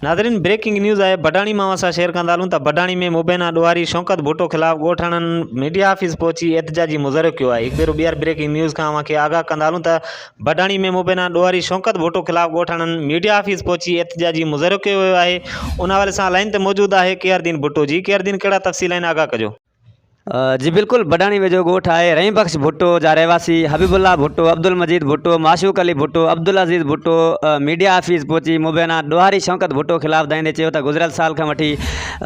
ناظرين breaking news آهي بڊاڻي مان اوهان سان شيئر ڪندا هلون ته بڊاڻي ۾ مبينا ڏوهاري شوڪت ڀٽو خلاف ڳوٺاڻن ميڊيا آفيس پهچي احتجاجي مظاهرو ڪيو آهي هڪ ڀيرو ٻيهر بريڪنگ نيوز کان اوهان کي آگاهه ڪندا هلون ته بڊاڻي ۾ مبينا ڏوهاري شوڪت ڀٽو خلاف ڳوٺاڻن ميڊيا آفيس پهچي احتجاجي مظاهرو ڪيو ويو آهي ان حوالي سان لائين تي موجود آهي ڪيار دين ڀٽو جي ڪيار دين ڪهڙا تفصيل آهن آگاهه ڪجو. جي بلڪل بڊاڻي ويجهو ڳوٺ آهي رحيم بخش ڀٽو جا رهواسي حبيب الله ڀٽو عبدالمجيد ڀٽو معشوق علي ڀٽو عبدالعزيز ڀٽو ميڊيا آفيس پهچي مبينا ڏوهاري شوڪت ڀٽو خلاف دانهيندي چيو ته گذريل سال کان وٺي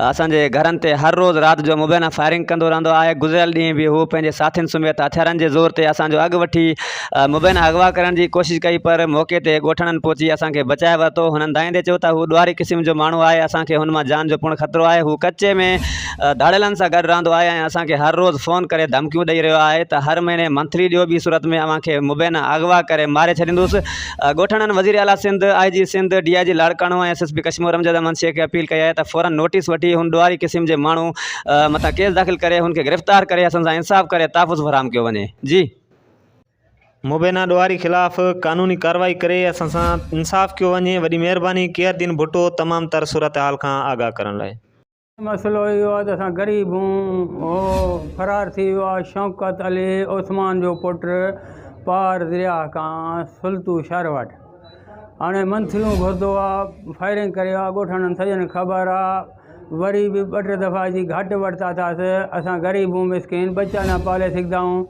اسان جي گهرن تي هر روز رات جو مبينا فائرنگ ڪندو رهندو آهي گذريل ڏينهن به هو پنهنجي ساٿين سميت هٿيارن جي زور تي اسان جو اڳ وٺي مبينا اغوا ڪرڻ جي ڪوشش ڪئي پر موقعي تي ڳوٺاڻن پهچي اسان کي بچائي ورتو هنن دانهيندي چيو ته هو ڏوهاري قسم جو ماڻهو آهي اسان کي هن مان جان جو پڻ خطرو آهي هو ڪچي ۾ ڌاڙيلن سان گڏ رهندو آهي ۽ اسان کي هر روز فون ڪري ڌمڪيون ڏئي رهيو آهي ته هر مهيني منٿلي ڏيو ٻي صورت ۾ اوهان کي مبينا اغوا ڪري ماري ڇڏيندس. ڳوٺاڻن وزير اعليٰ Sindh, I G Sindh, D I G Larkana ۽ S S P Kashmore Amjad Ahmed Shaikh کي اپيل ڪئي آهي ته فورن نوٽيس وٺي هن ڏوهاري قسم جي ماڻهو مٿان ڪيس داخل ڪري هن کي گرفتار ڪري اسان سان انصاف ڪري تحفظ فراهم ڪيو وڃي. جي. مبينا ڏوهاري خلاف قانوني ڪارروائي ڪري اسان سان انصاف ڪيو وڃي وڏي مهرباني ڪيئر دين ڀٽو تمام تر صورتحال کان آگاهه ڪرڻ لاء. مسئلو اهو آهي ته اسان غريب هون هو فرار ٿي ويو آهي شوڪت علي عثمان جو پٽ پار درياهه کان سلطو شهر وٽ هاڻي منٿليون گهرندو آهي فائرنگ ڪري ويو آهي ڳوٺاڻن سڄن کي خبر آهي وري به ٻه ٽي دفعا اچي گهٽ ورتا اٿس اسان غريب هون مسڪين ٻچا نه پالي سگهندا آهيون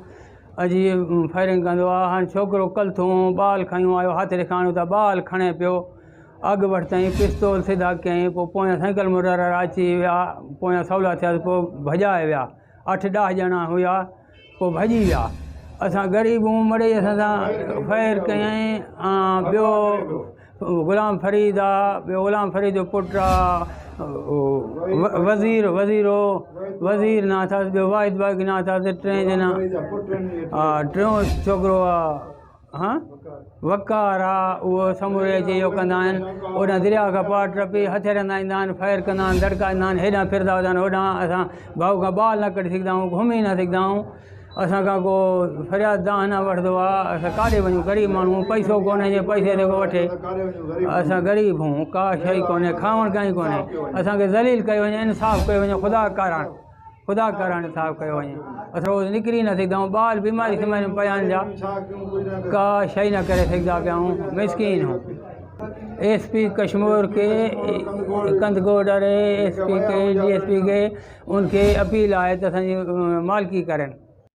اچي فائرنگ ڪندو آهي هاڻي ڇوڪرو ڪلٿون بال کنيو آيو هٿ ڏيکارڻو ته بال کڻي پيو اڳ ورتائين، پستول سڌا ڪيائين، پوء پويان سائيڪل موٽر وارا اچي ويا، پويان سولا ٿيا ته پوء ڀڄائي ويا، اٺ ڏاهه ڄڻا هيا، پوء ڀڄي ويا. اسان غريب هون مڙئي اسان سان فائر ڪيائين ۽ ٻيو غلام فريد آ، ٻيو غلام فريد جو پٽ آ، وزير وزير هو، وزير نه اٿس، ٻيو واحد باغي نه اٿس، ٽئين ڄڻا ٽيون ڇوڪرو آ. ها وقار آ اهو سموري اچي اهو ڪندا آهن اوڏانهن درياء کان پار ٽپي هٿيار هندا ايندا آهن فائر ڪندا آهن دڙڪا ڏيندا آهن هيڏانهن ڦرندا ويندا آهن هوڏانهن اسان ڀائو کان ٻال نه ڪڍي سگهندا آهيون گهمي نه سگهندا آهيون اسان کان ڪو فرياد دانهن نه وٺندو آ اسان ڪاڏي وڃون غريب ماڻهو پئسو ڪونهي جي پئسي تي ڪو وٺي اسان غريب هون ڪا شيء ڪونهي کاوڻ ڪائين ڪونهي اسان کي ذليل ڪيو وڃي انصاف ڪيو وڃي خدا ڪارڻ خدا ڪارڻ انصاف ڪيو وڃي اسان روز نڪري نه سگهندا آهيون ٻال بيماري سيماريون پيا آهن جا ڪا شيء نه ڪري سگهندا پيا آهيون مسڪين هون ايس پي ڪشمور کي ڪنڌڪوٽ واري ايس پي کي ڊي ايس پي کي ان کي اپيل آهي ته اسانجي مالڪي ڪرن.